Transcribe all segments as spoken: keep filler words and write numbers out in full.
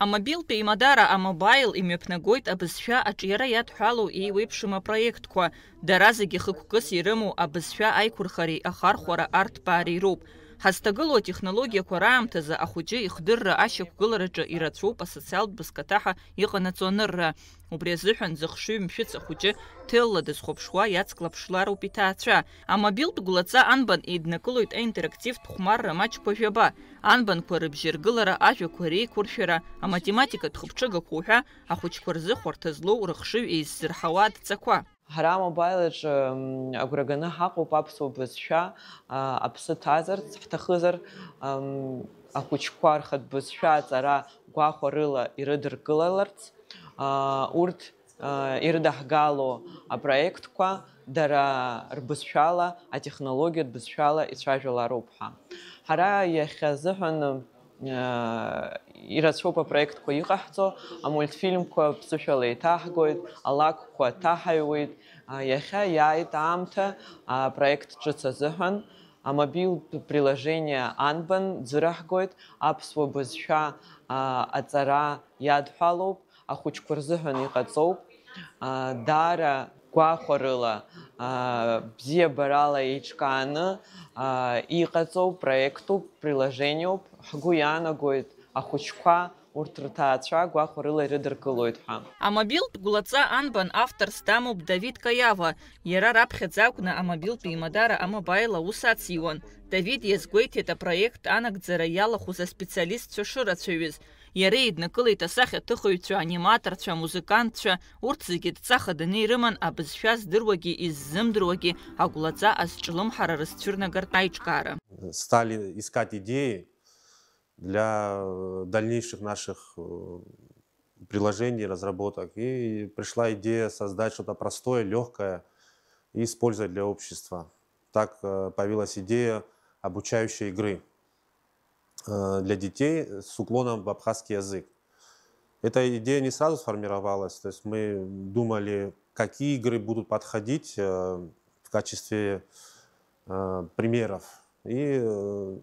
Амобилтә еимадара А-Мобаил имҩаԥнагоит абызшәа аҿиара иадҳәалоу еиуеиԥшым апроектқәа, дара зегьы хықәкыс ирымоу абызшәа аиқәырхареи ахархәара арҭбаареи роуп. Ҳазҭагылоу атехнологиақәа раамҭазы ахәыҷы ихдырра ашьақәгылараҿы ирацәоуп асоциалтә бызкаҭаҳа иҟанаҵо анырра. Убри азыҳәан зыхшыҩ мшәыц ахәыҷы ҭелла дызхәаԥшуа иацклаԥшлароуп иҭаацәа. Амобилтә гәлаҵа анбан еиднакылоит аинтерактивтә хәмарра маҷқәа жәаба, анбанқәа рыбжьаргылара, ажәақәа реиқәыршәара, аматематикатә хыԥҽыгақәа уҳәа ахәыҷқәа рзы хәарҭа злоу рыхшыҩ еиззырҳауа адҵақәа. Ҳара А-Мобаил аҿы, м, агәра ганы ҳаҟоуп аԥсуа бызшәа, а, аԥсы ҭазарц ҳҭахызар, ам, ахәыҷқәа рхатә бызшәа аҵара гәахәарыла ирыдыркылаларц, а, урҭ, а, ирыдаҳгало апроектқәа дара рбызшәала, атехнологиатә бызшәала ицәажәалароуп ҳәа. Ҳара иахьа азыҳәан, ирацәоуп апроектқәа иҟаҳҵо, амультфильмқәа ԥсышәала еиҭаҳгоит, алакәқәа ҭаҳаҩуеит. Иахьа иааит аамҭа апроект ҿыц азыҳәан, амобилтә приложение анбан ӡыраҳгоит, аԥсуа бызшәа аҵара иадҳәалоуп, ахәыҷқәа рзыҳәан иҟаҵоуп, даара гәахәарыла, бзиабарала еиҿкааны иҟаҵоу проектуп, приложениоуп, ҳгәы иаанагоит ахәыҷқәа урҭ рҭаацәа гәахәарыла ирыдыркылоит ҳәа. Амобилтә гәлаҵа анбан авторс дамоуп Давид Каиава, иара раԥхьаӡа акәны амобилтә еимадара А-Мобаил аус ациуан. Давид иазгәеиҭеит апроект анагӡара иалахәыз аспециалистцәа шырацәаҩыз. Иара еиднакылеит асахьаҭыхыҩцәа, аниматорцәа, амузыкантцәа, урҭ зегьы дҵа хаданы ирыман абызшәа здыруагьы иззымдыруагьы агәлаҵа азҿлымҳара рызцәырнагартә аиҿкаара. Стали искать идеи для, э, дальнейших наших, э, приложений, разработок. И пришла идея создать что-то простое, лёгкое и использовать для общества. Так, э, появилась идея обучающей игры, э, для детей с уклоном в абхазский язык. Эта идея не сразу сформировалась, то есть мы думали, какие игры будут подходить, э, в качестве, э, примеров. И, э,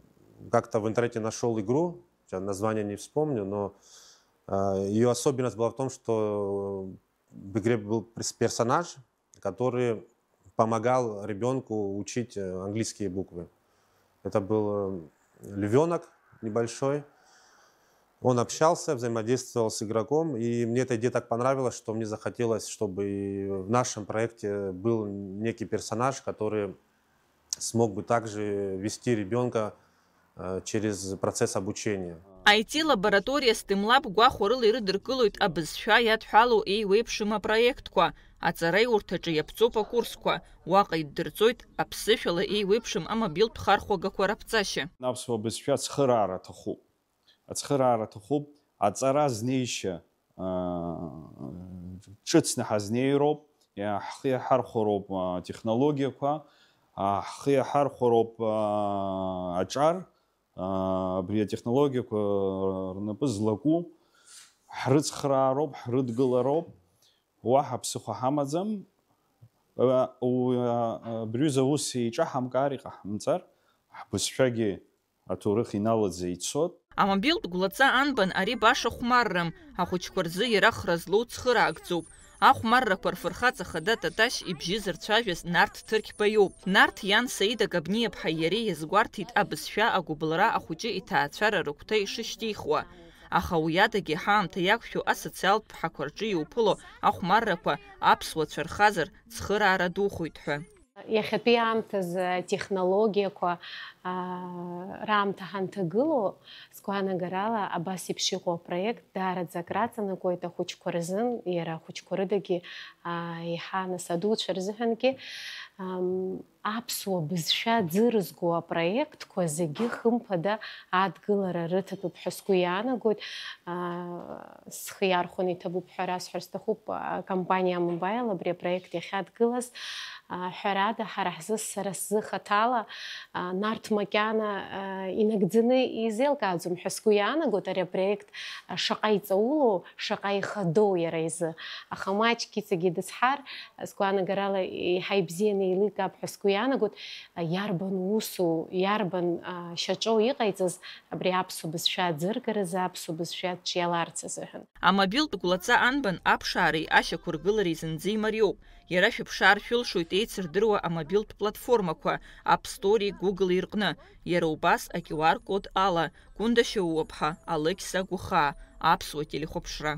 как-то в интернете нашёл игру, сейчас название не вспомню, но, э, её особенность была в том, что в игре был прес-, персонаж, который помогал ребёнку учить, э, английские буквы. Это был, э, львёнок небольшой. Он общался, взаимодействовал с игроком, и мне эта идея так понравилась, что мне захотелось, чтобы и в нашем проекте был некий персонаж, который смог бы также вести ребёнка, э, через процесс обучения. I T лабораториа STEAM Lab гәахәарыла ирыдыркылоит абызшәа иадҳәалоу еиуеиԥшым апроектқәа, аҵараиурҭаҿы иаԥҵоуп акурсқәа, уаҟа иддырҵоит аԥсышәала еиуеиԥшым амобилтә хархәагақәа раԥҵашьа. Аԥсуа бызшәа ацхыраара аҭахуп. Ацхыраара аҭахуп, аҵара азнеишьа, аа, ҿыцны ҳазнеироуп, иа-, ҳхы иаҳархәароуп, аа, атехнологиақәа, аа, ҳхы иаҳархәароуп, аа, аҿар, аа, абри атехнологиақәа рнапы злаку, ҳрыцхраароуп, ҳрыдгылароуп, уаҳа ԥсыхәа ҳамаӡам, аа, у-, аа, абри аҩыза аус еиҿаҳамкаар иҟаҳамҵар, ҳбызшәагьы аҭоурых иналаӡа ицот. Амобилтә гәлаҵа анбан ари баша хәмаррам, ахәыҷқәа рзы иара хра злоу цхыраагӡоуп. Ахәмаррақәа рфырхаҵа хада Таташь ибжьы зырцәажәаз Нарҭ Ҭырқьба иоуп. Нарҭ иан Саида Габниаԥҳаи иареи иазгәарҭеит абызшәа агәыбылра ахәыҷы иҭаацәара рыгәҭа ишышьҭихуа. Аха уи адагьы ҳаамҭа иақәшәо асоциалтә ԥҳақәа рҿы иуԥыло ахәмаррақәа аԥсуацәа рхазар цхыраара духоит ҳәа. Иахьатәи аамҭазы атехнологиақәа, аа, раамҭа ҳанҭагылоу, сгәаанагарала, абас еиԥш иҟоу апроект даараӡа акраҵанакуеит ахәыҷқәа рзын, иара ахәыҷқәа рыдагьы, аа, еиҳа, нас, адуцәа рзыҳәангьы, ам, аԥсуа бызшәа ӡы рызго апроектқәа зегьы, хымԥада, адгылара рыҭатәуп ҳәа сгәы иаанагоит. Аа, схы иархәаны иҭабуп ҳәа расҳәар сҭахуп, акомпаниа А-Мобаил абри апроект иахьадгылаз. Ҳәарада, ҳара ҳзы, сара сзы хаҭала, Нарҭ макьана инагӡаны изеилкааӡом ҳәа сгәы иаанагоит ари апроект шаҟа иҵаулоу, шаҟа ихадоу иара изы. Аха маҷк иҵегьы дызҳар, сгәаанагарала, еиҳа ибзианы Еиликаап ҳәа сгәы иаанагоит, иарбан усу, иарбан шьаҿоу иҟаиҵаз абри аԥсуа бызшәа аӡыргаразы, аԥсуа бызшәа аҿиаларц азыҳәан. Амобилтә гәлаҵа анбан аԥшаареи ашьақәыргылареи зынӡа имариоуп. Иара шәыԥшаар шәылшоит еицырдыруа амобилтә платформақәа App Store-и, Google-и рҟны. Иара убас а Q R код ала. Гәында Шьоуаԥҳа, Алықьса Гәхаа, аԥсуа телехәаԥшра.